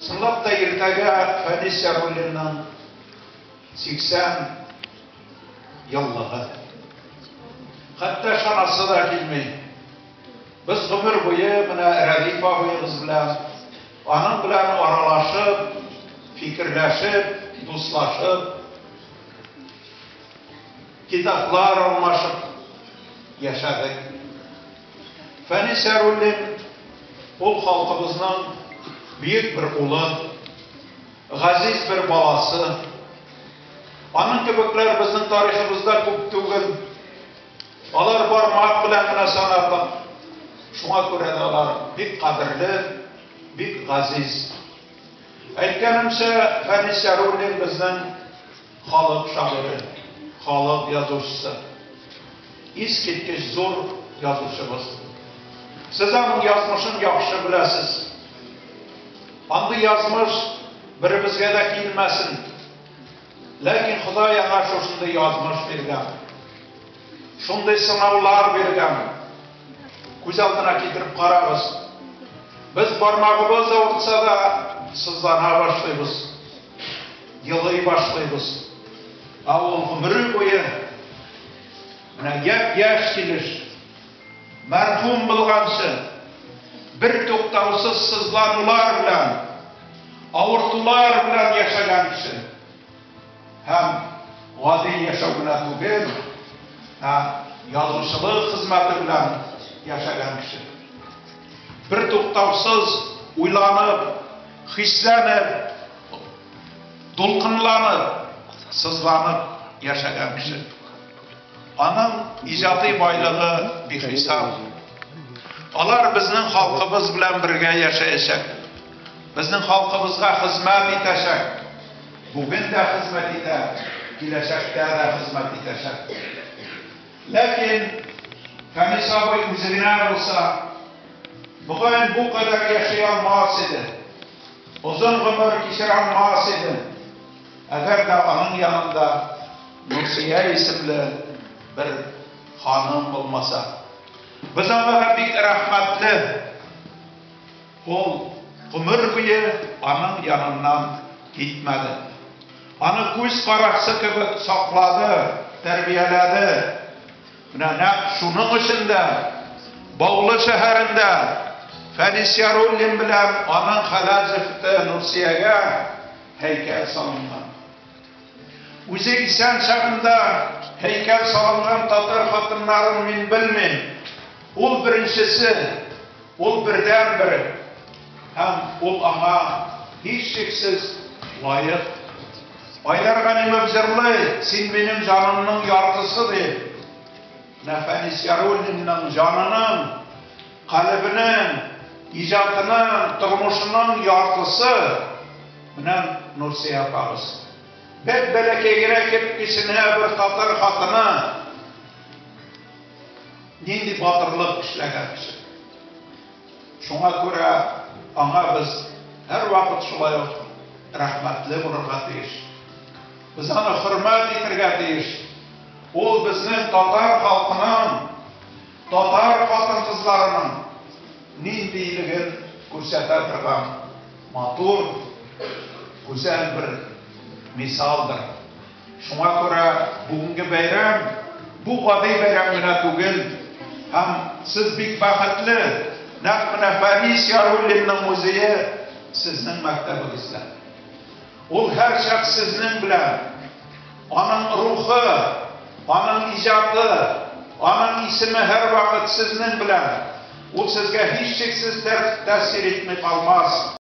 Чынлап та иртәгә Фәнис Яруллинның 80 еллыгы. Хәтта ышанасы да килми. Без гомер буе менә Рәдиф абыегыз белән, аның белән аралашып, фикерләшеп, дуслашып, китаплар алмашып яшәдек. Фәнис Яруллин ул халкыбызның бөек бер улы, газиз бер баласы. Аның кебекләр безнең тарихыбызда күп түгел. Алар бармак белән генә санарлык. Шуңа күрә дә алар бик кадерле, бик газиз. Әйткәнемчә, Фәнис Яруллин безнең халык шагыйре, халык язучысы. Искиткеч зур язучыбыз. Сез аның язмышын яхшы беләсез. Андый язмыш беребезгә дә килмәсен. Ләкин Ходай аңа шушындый язмыш биргән. Шундый сынаулар биргән. Күз алдына китереп карагыз. Без бармагыбыз авыртса да сызлана башлыйбыз. Елый башлыйбыз. Ә ул гомере буе менә япь-яшь килеш, мәрхүм булганчы, бер туктаусыз сызланулар белән, авыртулар белән яшәгән кеше. Һәм гади яшәү генә түгел, ә язучылык хезмәте белән яшәгән кеше. Бер туктаусыз уйланып, хисләнеп, дулкынланып, сызланып яшәгән кеше. Аның иҗади байлыгы бихисап. Алар безнең халкыбыз белән бергә яшәячәк. Безнең халкыбызга хезмәт итәчәк. Бүген дә хезмәт итә, киләчәктә дә хезмәт итәчәк. Ләкин Фәнис абый үзе генә булса, мөгаен бу кадәр яши алмас иде. Озын гомер кичерә алмас иде. Әгәр дә аның янында Нурсия исемле бер ханым булмаса. Без аңа да бик рәхмәтле. Ул гомер буе аның яныннан китмәде. Аны күз карасы кебек саклады, тәрбияләде. Менә нәкъ шуның өчен дә Баулы шәһәрендә Фәнис Яруллин белән аның хәләл җефете Нурсиягә һәйкәл салынган. Үзе исән чагында һәйкәл салынган татар хатыннарын мин белмим. Ул беренчесе, ул бердәнбер һәм ул аңа һичшиксез лаек. Айдар Ганимов җырлый, син минем җанымның яртысы дип. Менә Фәнис Яруллинның җанының, калебенең, иҗатының, тормышының яртысы менә Нурсия апабыз. Бер бәләкәй генә кеп-кечкенә бер татар хатыны нинди батырлык эшләгән кеше. Шуңа күрә аңа без һәрвакыт шулай ук рәхмәтле булырга тиеш. Без аны хөрмәт итергә тиеш. Ул безнең татар халкының, татар хатын-кызларының ниндилеген күрсәтә торган матур, гүзәл бер мисалдыр. Шуңа күрә бүгенге бәйрәм бу гади бәйрәм генә түгел. Һәм сез бик бәхетле, нәкъ менә Фәнис Яруллинның музее сезнең мәктәбегездә. Ул һәрчак сезнең белән. Аның рухы, аның иҗаты, аның исеме һәрвакыт сезнең белән. Ул сезгә һичшиксез тәэсир итми калмас.